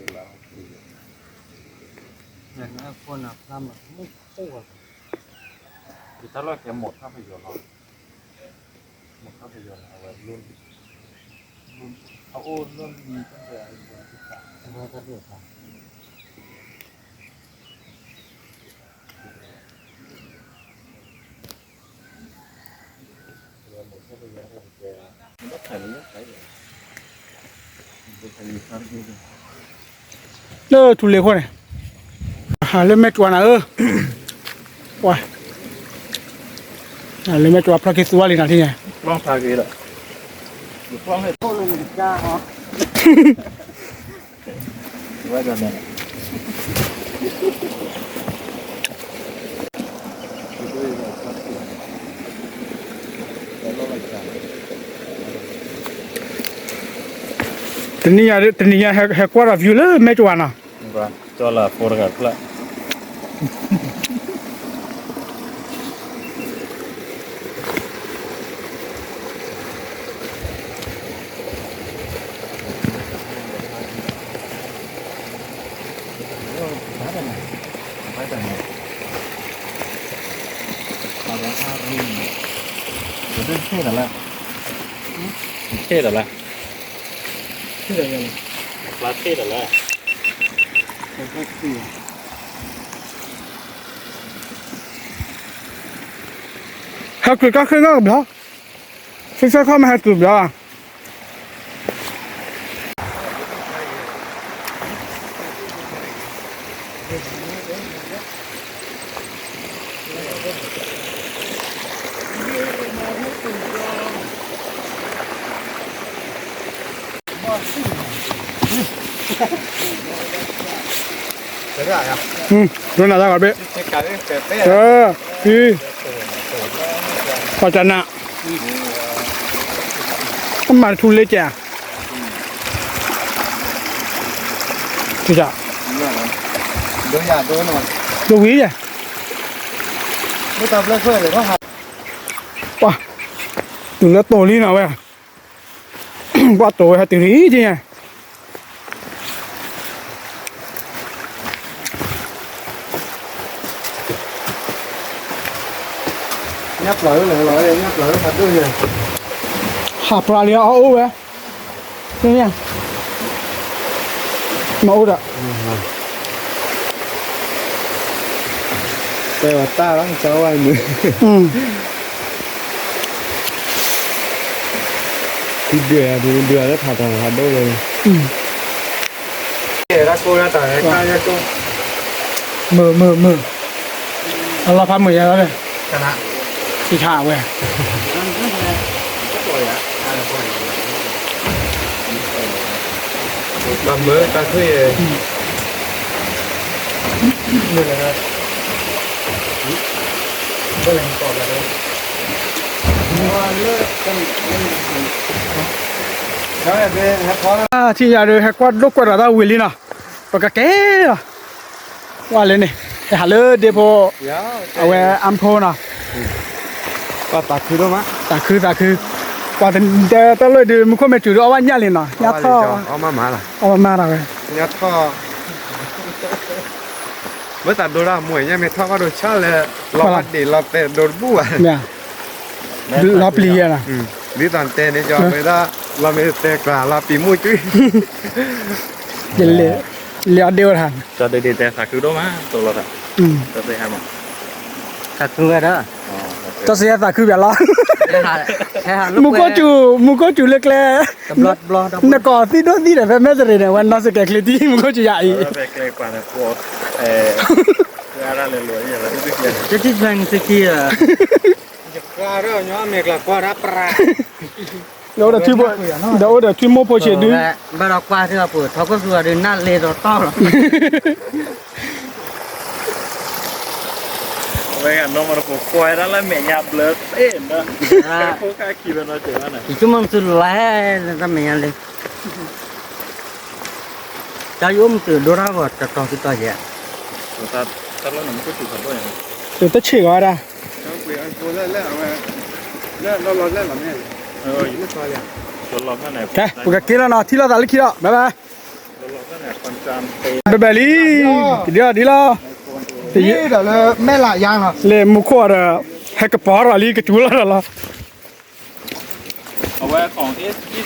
ယကနၣ်ဖိနၤဖျါမး မုၢ်ကိၢ်ဘၣ်, ယတၢ်လီၢ်ကဲမိၢ်ထၣ်ပယီၤလီၤ, မိၢ်ထၣ်ပယီၤန့ၣ် အဝဲ အအိၣ်လၢမံၤတၢ်ဒီးအဝဲတၢ်ဒိၣ်အသး လၢထူလ့ၤခိၣ်န့ၣ်, လၢမဲာ်တွၤနၤဧၢ, ပှၤ, လၢမဲာ်တွၤဖျီၣ်က့ၤသူဝါလံနၤထံၣ်ညါ, တနံၤညါ တနံၤညါ ဟဲကွၢ်ဒီး view လၢမဲာ်တွၤနၤ, ကၠီလၢအဖိတဂၤဖျၢၣ် ဟဲက့ၤကီၢ်ဃ့ငီၢ်ကဘျီ, ဖဲဖဲခီမ့ၢ်ဟဲက့ၤကဘျီ ဒိနၤတၢ်ဂီၤဘ့ၣ်, ပှၤတနး, အမၤတထူလ့ကဲ, ဒိဝံၤယဲ, ပှၤ, တုၤလၢတိၤလံနီၤဝဲ, ပှၤတိၤဝဲဟဲတုၤလံ, ညၣ်ပျီၤလၢလီၤ, ညၣ်ပျီၤလၢဖးဒိၣ်ညါ, ဟးပြးလံအအိၣ်ဝဲ, မ့ၢ်အိၣ်ဒီး, တဲဝဲတၢ်လီၤ ကၠီဝဲမုၢ် ဒုးဒုးလၢဖးထီဖးဒိၣ်လၢ မုာ်မုာ်မုာ်, အလီၤဖးမုာ်ယါလီၤ, ထံဆးဝဲ, ဘၣ်မုာ်တၢ်ထွံၣ်ယဲ, ထံၣ်ယၤဒီး ဟဲကွၢ်ဒိၣ်ကွၢ်ဒီးတၢ်ဝံၤလံနီၤ, ပကကဲလီၤ, ကွၢ်လၢန့ၣ်, ဟဲဟးလၢဒ့ဖိ, အဝဲအါဖိနီၤ, သးခုဒိၣ်မး, သးခုသးခု, ပှၤတဲတၢ်လၢဒုး မူခိၣ်မဲာ်တုၤဒုးအီၣ်ဘၣ်ညၣ်လံနီၤ, ညၣ်ထီၣ်, အီၣ်မးမးလီၤ, အီၣ်မးမးလီၤဝဲ, ညၣ်ထီၣ် မ့ၢ်သးဒိတၢ်မူၤညါ မ့ၢ်ထီၣ်ဘၣ်ဒိဆၣ်လၢ လီၤဘၣ်ဒ့ၣ်လီၤတဲာ်ဒိတဘူၣ်ဘၣ်, လီၤပျံၤယဲနီၤ, ဒ်သိးတဲန့ၣ် ကၠီဝဲဒၣ် လီၤမ့ၢ်တဲကျါ လီၤပံာ်မူၣ်ကွံာ်, ယလဲၤ, လဲၤအီၣ်ဒ့ၣ်ဝဲတၢ်, ကၠီဒ့ၣ်တဲသးခုဒိၣ်မး တိၢ်လီၤသး, သးခုဝဲဒၣ်, ကၠီစံးယဲသးခုပၠးလီၤ, မူခိၣ်စူၤ, မူခိၣ်စူၤလၢကျဲ နကိးသံၣ်ဒိၣ်သံၣ်ဒီး ဖဲမဲၢ်တရံးန့ၣ် ဝဲနီၢ်စကဲးချ့သံ မူခိၣ်စူၤယၤအံၤ, တထံၣ်ဆွဲနစကံ, ဒီးအိၣ်ဒီးထွံၣ်မိၢ်ဖိဆံးဒု, ဘၣ်ဒီးကွၢ်သ့ၣ်အပူၤ ထီခိၣ်သူအီၤဒုးနၢ်လ့ဒီးတီၢ်လီၤ ဝဲဂၤနီၢ်မးတပူၤကွၢ်ဝဲဒၣ်လၢမဲာ်ညါဘျၢသ့ၣ်နီၤ, ခိၣ်ခါခံဘၢနီၤစၢၤဘၣ်န့ၣ်, ယဆိကမိၣ်မ့ၢ်သုလဲၤတၢ်မဲာ်ညါလံ, တၢ်ယအိၣ်မ့ၢ်သုဒိတၢ်ဂီၤတတီၤသုတီၤယဲ, တဆ့ၣ်ဂီၤဝဲဒၣ်, ပကက့ၤလီၤနီၤ ထံၣ်လိာ်သးလၢခံလီၤ bye bye. ဘဲဘဲလံ, ကဒံလီၤဒ်လီၤ, ဒီးလၢမဲၢ်လးယါလီၤ, လဲၤမူခိၣ်ဒီး ဟဲကပီၤထီၣ်လံ ကတူၢ်လီၤဒီးလီၤ, အဝဲ ของที่ ที่